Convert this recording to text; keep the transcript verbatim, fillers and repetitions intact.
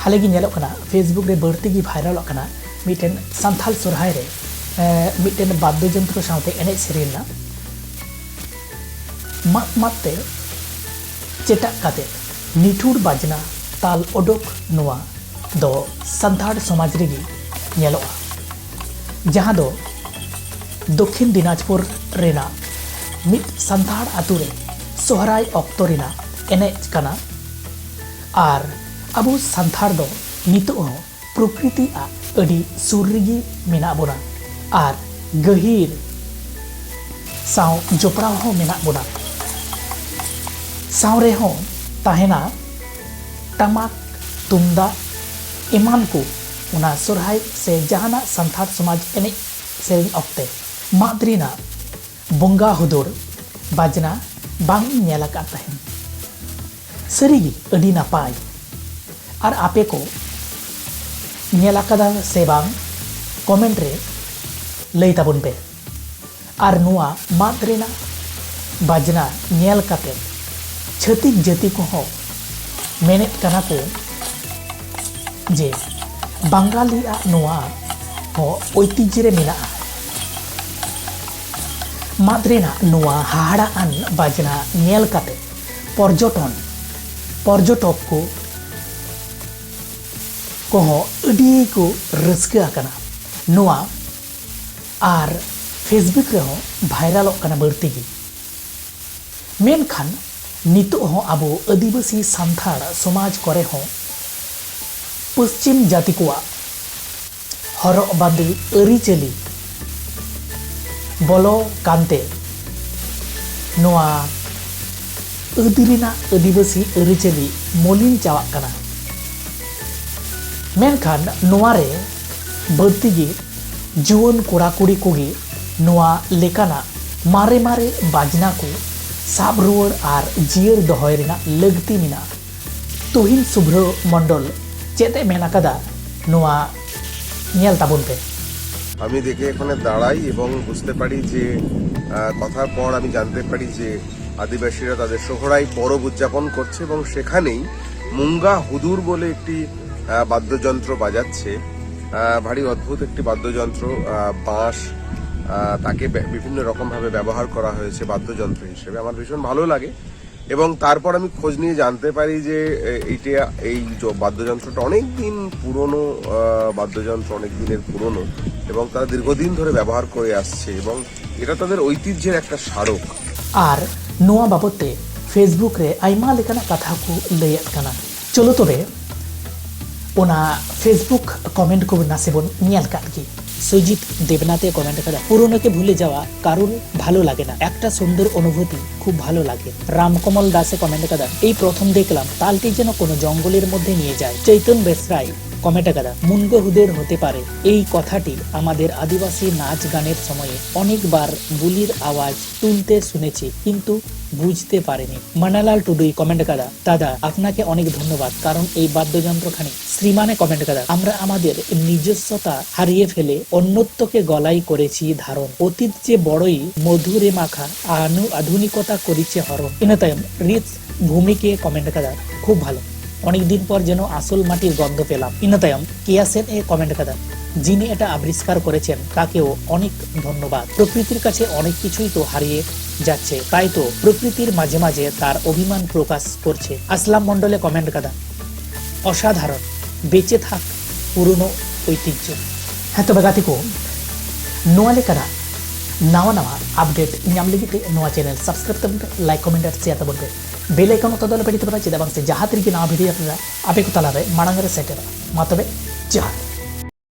ᱦᱟᱞᱮ ᱜᱮ ᱧᱮᱞᱚᱜ ᱠᱟᱱᱟ, Facebook ᱨᱮ ᱵᱟᱹᱲᱛᱤ ᱜᱮ ᱵᱷᱟᱭᱨᱟᱞᱚᱜ ᱠᱟᱱᱟ ᱢᱤᱫᱴᱮᱱ ᱥᱟᱱᱛᱷᱟᱞ ᱥᱚᱨᱦᱟᱭ ᱨᱮ, ᱮ, ᱢᱤᱫᱴᱮᱱ ᱵᱟᱫᱽᱫᱚ ᱡᱚᱱᱛᱨᱚ ᱥᱟᱶᱛᱮ ᱮᱱᱮᱡ ᱥᱮᱨᱮᱧ ᱨᱮᱱᱟᱜ᱾ ᱢᱟᱫ ᱢᱟᱫ ᱛᱮ ᱪᱮᱴᱟᱜ ᱠᱟᱛᱮ ᱱᱤᱴᱷᱩᱨ ᱵᱟᱡᱽᱱᱟ ᱛᱟᱞ ᱚᱰᱚᱠ, ᱱᱚᱣᱟ ᱫᱚ ᱥᱟᱱᱛᱟᱲ ᱥᱚᱢᱟᱡᱽ ᱨᱮᱜᱮ ᱧᱮᱞᱚᱜᱼᱟ, ᱡᱟᱦᱟᱸ ᱫᱚ ᱫᱚᱠᱠᱷᱤᱱ ᱫᱤᱱᱟᱡᱽᱯᱩᱨ ᱨᱮᱱᱟᱜ ᱢᱤᱫ ᱥᱟᱱᱛᱟᱲ ᱟᱛᱳ ᱨᱮ ᱥᱚᱦᱨᱟᱭ ᱚᱠᱛᱚ ᱨᱮᱱᱟᱜ ᱮᱱᱮᱡ ᱠᱟᱱᱟ᱾ ᱟᱨ ᱟᱵᱚ ᱥᱟᱱᱛᱟᱲ ᱫᱚ ᱱᱤᱛᱚᱜ ᱦᱚᱸ ᱯᱨᱚᱠᱨᱤᱛᱤ ᱟᱜ ᱟᱹᱰᱤ ᱥᱩᱨ ᱨᱮᱜᱮ ᱢᱮᱱᱟᱜ ᱵᱚᱱᱟ ᱟᱨ ᱜᱟᱹᱦᱤᱨ ᱥᱟᱶ ᱡᱚᱯᱲᱟᱣ ᱦᱚᱸ ᱢᱮᱱᱟᱜ ᱵᱚᱱᱟ᱾ ᱥᱟᱶ ᱨᱮᱦᱚᱸ ᱛᱟᱦᱮᱱᱟ ᱴᱟᱢᱟᱠ, ᱛᱩᱢᱫᱟᱜ ᱮᱢᱟᱱ ᱠᱚ᱾ ᱚᱱᱟ ᱥᱚᱨᱦᱟᱭ ᱥᱮ ᱡᱟᱦᱟᱱᱟᱜ ᱥᱟᱱᱛᱟᱲ ᱥᱚᱢᱟᱡᱽ ᱮᱱᱮᱡ ᱥᱮᱨᱮᱧ ᱚᱠᱛᱮ ᱢᱟᱫ ᱨᱮᱱᱟᱜ ᱵᱚᱸᱜᱟ ᱦᱩᱫᱩᱲ ᱵᱟᱡᱽᱱᱟ ᱵᱟᱝ ᱤᱧ ᱧᱮᱞ ᱟᱠᱟᱫ ᱛᱟᱦᱮᱱ᱾ ᱥᱟᱹᱨᱤᱜᱮ ᱟᱹᱰᱤ ᱱᱟᱯᱟᱭ᱾ ᱟᱨ ᱟᱯᱮ ᱠᱚ ᱧᱮᱞ ᱟᱠᱟᱫᱟ ᱥᱮ ᱵᱟᱝ, ᱠᱚᱢᱮᱱᱴ ᱨᱮ ᱞᱟᱹᱭ ᱛᱟᱵᱚᱱ ᱯᱮ᱾ ᱟᱨ ᱱᱚᱣᱟ ᱢᱟᱫ ᱨᱮᱱᱟᱜ ᱵᱟᱡᱽᱱᱟ ᱧᱮᱞ ᱠᱟᱛᱮ ᱪᱷᱟᱹᱛᱤᱠ ᱡᱟᱹᱛᱤ ᱠᱚᱦᱚᱸ ᱢᱮᱱᱮᱫ ᱠᱟᱱᱟ ᱠᱚ ᱡᱮ ᱵᱟᱝᱜᱟᱞᱤᱭᱟᱜ ᱱᱚᱣᱟ ᱦᱚᱸ ᱳᱭᱛᱤᱡᱽᱡᱷᱚ ᱨᱮ ᱢᱮᱱᱟᱜᱼᱟ᱾ ᱢᱟᱫ ᱨᱮᱱᱟᱜ ᱱᱚᱣᱟ ᱦᱟᱦᱟᱲᱟᱜ ᱟᱱ ᱵᱟᱡᱽᱱᱟ ᱧᱮᱞ ᱠᱟᱛᱮ ᱯᱚᱨᱡᱚᱴᱚᱱ, ᱯᱚᱨᱡᱚᱴᱚᱠ ᱠᱚ ᱠᱚᱦᱚᱸ ᱟᱹᱰᱤ ᱠᱚ ᱨᱟᱹᱥᱠᱟᱹ ᱟᱠᱟᱱᱟ᱾ ᱱᱚᱣᱟ ᱟᱨ Facebook ᱨᱮᱦᱚᱸ ᱵᱷᱟᱭᱨᱟᱞᱚᱜ ᱠᱟᱱᱟ ᱵᱟᱹᱲᱛᱤ ᱜᱮ᱾ ᱢᱮᱱᱠᱷᱟᱱ ᱱᱤᱛᱚᱜ ᱦᱚᱸ ᱟᱵᱚ ᱟᱹᱫᱤᱵᱟᱹᱥᱤ ᱥᱟᱱᱛᱟᱲ ᱥᱚᱢᱟᱡᱽ ᱠᱚᱨᱮ ᱦᱚᱸ ᱯᱚᱥᱪᱤᱢ ᱡᱟᱹᱛᱤ ᱠᱚᱣᱟᱜ ᱦᱚᱨᱚᱜ ᱵᱟᱸᱫᱮ ᱟᱹᱨᱤᱪᱟᱹᱞᱤ ᱵᱚᱞᱚ ᱠᱟᱱᱛᱮ ᱱᱚᱣᱟ ᱟᱹᱫᱤ ᱨᱮᱱᱟᱜ ᱟᱹᱫᱤᱵᱟᱹᱥᱤ ᱟᱹᱨᱤᱪᱟᱹᱞᱤ ᱢᱚᱞᱤᱱ ᱪᱟᱵᱟᱜ ᱠᱟᱱᱟ᱾ ᱢᱮᱱᱠᱷᱟᱱ ᱱᱚᱣᱟ ᱨᱮ ᱵᱟᱹᱲᱛᱤ ᱜᱮ ᱡᱩᱣᱟᱹᱱ ᱠᱚᱲᱟ ᱠᱩᱲᱤ ᱠᱚᱜᱮ ᱱᱚᱣᱟ ᱞᱮᱠᱟᱱᱟᱜ ᱢᱟᱨᱮ ᱢᱟᱨᱮ ᱵᱟᱡᱽᱱᱟ ᱠᱚ ᱥᱟᱵ ᱨᱩᱣᱟᱹᱲ ᱟᱨ ᱡᱤᱭᱟᱹᱲ ᱫᱚᱦᱚᱭ ᱨᱮᱱᱟᱜ ᱞᱟᱹᱠᱛᱤ ᱢᱮᱱᱟᱜᱼᱟ᱾ ᱛᱩᱦᱤᱱ ᱥᱩᱵᱷᱨᱚ ᱢᱚᱱᱰᱚᱞ ᱪᱮᱫ ᱮ ᱢᱮᱱ ᱟᱠᱟᱫᱟ, ᱱᱚᱣᱟ ᱧᱮᱞ ᱛᱟᱵᱚᱱ ᱯᱮ᱾ আমি দেখে এখানে দাঁড়াই এবং বুঝতে পারি যে আহ, কথার পর আমি জানতে পারি যে আদিবাসীরা তাদের সোহরাই পরব উদযাপন করছে এবং সেখানেই মুঙ্গা হুদুর বলে একটি আহ, বাদ্যযন্ত্র বাজাচ্ছে। আহ, ভারী অদ্ভুত একটি বাদ্যযন্ত্র। আহ, বাঁশ আহ, তাকে বে- বিভিন্ন রকমভাবে ব্যবহার করা হয়েছে বাদ্যযন্ত্র হিসেবে। আমার ভীষণ ভালো লাগে। এবং তারপর আমি খোঁজ নিয়ে জানতে পারি যে এ, এইটা, এই য- বাদ্যযন্ত্রটা অনেক দিন পুরনো আহ, বাদ্যযন্ত্র, অনেক দিনের পুরনো, এবং তারা দীর্ঘদিন ধরে ব্যবহার করে আসছে এবং এটা তাদের ঐতিহ্যের একটা স্মারক। ᱟᱨ ᱱᱚᱣᱟ ᱵᱟᱵᱚᱫ ᱛᱮ Facebook ᱨᱮ ᱟᱭᱢᱟ ᱞᱮᱠᱟᱱᱟᱜ ᱠᱟᱛᱷᱟ ᱠᱚ ᱞᱟᱹᱭᱮᱫ ᱠᱟᱱᱟ᱾ ᱪᱚᱞᱚ ᱛᱚᱵᱮ ᱚᱱᱟ Facebook comment ᱠᱚ ᱱᱟᱥᱮ ᱵᱚᱱ ᱧᱮᱞ ᱠᱟᱜ ᱜᱮ᱾ সুজিত দেবনাথে কমেন্ট ᱠᱟᱫᱟ, পুরনোকে ভুলে যাওয়া কারুর ভালো লাগে না, একটা সুন্দর অনুভূতি খুব ভালো লাগে। রামকমল দাসে কমেন্ট ᱠᱟᱫᱟ, এই প্রথম দেখলাম তালটি যেন কোনো জঙ্গলের মধ্যে নিয়ে যায়। চৈতন বেসরাই কমেন্ট ᱠᱟᱫᱟ, মুনগো হুদুর হতে পারে, এই কথাটি আমাদের আদিবাসী নাচ গানের সময়ে অনেকবার বুলির আওয়াজ তুলতে শুনেছি, কিন্তু বুঝতে পারিনি। মানালাল টুডুই কমেন্ট ᱠᱟᱫᱟ, দাদা, আপনাকে অনেক ধন্যবাদ, কারণ এই বাদ্যযন্ত্র খানি। শ্রীমানে কমেন্ট ᱠᱟᱫᱟ, আমরা আমাদের নিজস্বতা হারিয়ে ফেলে অন্যত্বকে গলায় করেছি ধারণ। অতীত যে বড়ই মধুরে মাখা, আনু আধুনিকতা করেছে হরণ। ᱤᱱᱟᱹ ᱛᱟᱭᱚᱢ ᱨᱤᱛᱥ ᱵᱷᱩᱢᱤᱠᱮ ᱠᱚᱢᱮᱱᱴ ᱠᱟᱫᱟ, খুব ভালো, অনেক দিন পর যেন আসল মাটির গন্ধ পেলাম। ᱤᱱᱟᱹ ᱛᱟᱭᱚᱢ ᱠᱮᱭᱟᱥᱮᱱ ᱮ ᱠᱚᱢᱮᱱᱴ ᱠᱟᱫᱟ, যিনি এটা আবিষ্কার করেছেন তাকেও অনেক ধন্যবাদ। প্রকৃতির কাছে অনেক কিছুই তো হারিয়ে যাচ্ছে, তাই তো প্রকৃতির মাঝে মাঝে তার অভিমান প্রকাশ করছে। আসলাম মণ্ডলে কমেন্ট ᱠᱟᱫᱟ, অসাধারণ, বেঁচে থাক পুরনো ঐতিহ্য। ᱦᱮᱸ ᱛᱚᱵᱮ ᱜᱟᱛᱮ ᱠᱚ, ᱱᱚᱣᱟ ᱞᱮᱠᱟᱱᱟᱜ ᱱᱟᱣᱟ ᱱᱟᱣᱟ ᱟᱯᱰᱮᱴ ᱧᱟᱢ ᱞᱟᱹᱜᱤᱫ ᱛᱮ ᱱᱚᱣᱟ ᱪᱮᱱᱮᱞ ᱥᱟᱵᱥᱠᱨᱟᱭᱤᱵ ᱛᱟᱵᱚᱱ ᱯᱮ, ᱞᱟᱭᱤᱠ, ᱠᱚᱢᱮᱱᱴ ᱟᱨ ᱥᱮᱭᱟᱨ ᱛᱟᱵᱚᱱ ᱯᱮ᱾ ᱵᱮᱞ ᱟᱭᱠᱚᱱ ᱚᱛᱟ ᱫᱚ ᱟᱞᱚᱯᱮ ᱦᱤᱲᱤᱧ ᱛᱟᱵᱚᱱᱟ, ᱪᱮᱫᱟᱜ ᱵᱟᱝ ᱥᱮ ᱡᱟᱦᱟᱸ ᱛᱤᱨᱮᱜᱮ ᱱᱟᱣᱟ ᱵᱷᱤᱰᱤᱭᱳ ᱟᱯᱞᱳᱰᱟ, ᱟᱯᱮ ᱠᱚ ᱛᱟᱞᱟᱨᱮ ᱢᱟᱲᱟᱝ ᱨᱮ ᱥᱮᱴᱮᱨᱚᱜᱼᱟ᱾ ᱢᱟ ᱛᱚᱵᱮ, ᱡᱚᱦᱟᱨ᱾